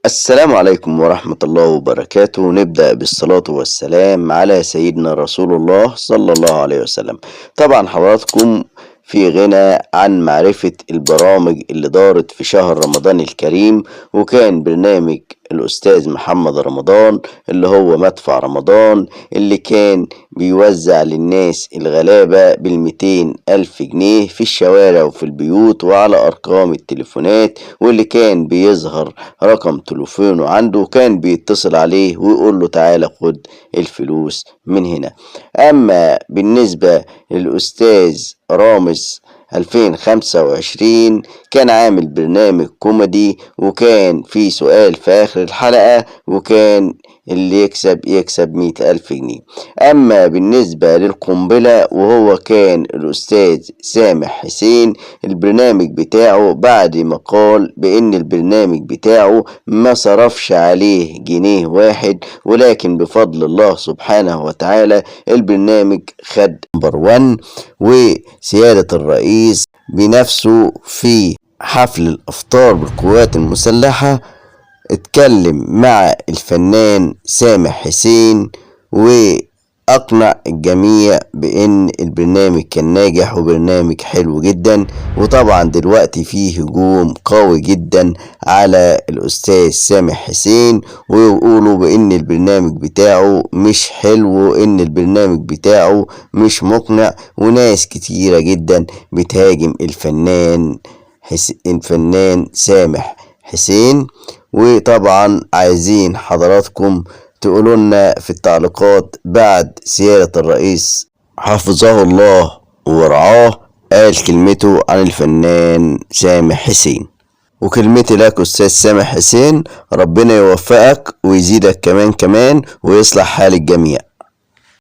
السلام عليكم ورحمة الله وبركاته. نبدأ بالصلاة والسلام على سيدنا رسول الله صلى الله عليه وسلم. طبعا حضراتكم في غنى عن معرفة البرامج اللي دارت في شهر رمضان الكريم، وكان برنامج الأستاذ محمد رمضان اللي هو مدفع رمضان، اللي كان بيوزع للناس الغلابة ب200,000 جنيه في الشوارع وفي البيوت وعلى أرقام التليفونات، واللي كان بيظهر رقم تليفونه عنده كان بيتصل عليه ويقول له تعالى خد الفلوس من هنا. أما بالنسبة للأستاذ رامز 2025 كان عامل برنامج كوميدي، وكان في سؤال في آخر الحلقة، وكان اللي يكسب يكسب 100,000 جنيه. أما بالنسبة للقنبلة وهو كان الأستاذ سامح حسين، البرنامج بتاعه بعد ما قال بأن البرنامج بتاعه ما صرفش عليه جنيه واحد، ولكن بفضل الله سبحانه وتعالى البرنامج خد number 1، وسيادة الرئيس بنفسه في حفل الأفطار بالقوات المسلحة اتكلم مع الفنان سامح حسين وأقنع الجميع بأن البرنامج كان ناجح وبرنامج حلو جدا. وطبعا دلوقتي فيه هجوم قوي جدا على الأستاذ سامح حسين، ويقولوا بأن البرنامج بتاعه مش حلو وإن البرنامج بتاعه مش مقنع، وناس كتيرة جدا بتهاجم الفنان سامح حسين. وطبعا عايزين حضراتكم تقولوا لنا في التعليقات بعد سيادة الرئيس حفظه الله ورعاه قال كلمته عن الفنان سامح حسين. وكلمتي لك أستاذ سامح حسين، ربنا يوفقك ويزيدك كمان كمان ويصلح حال الجميع.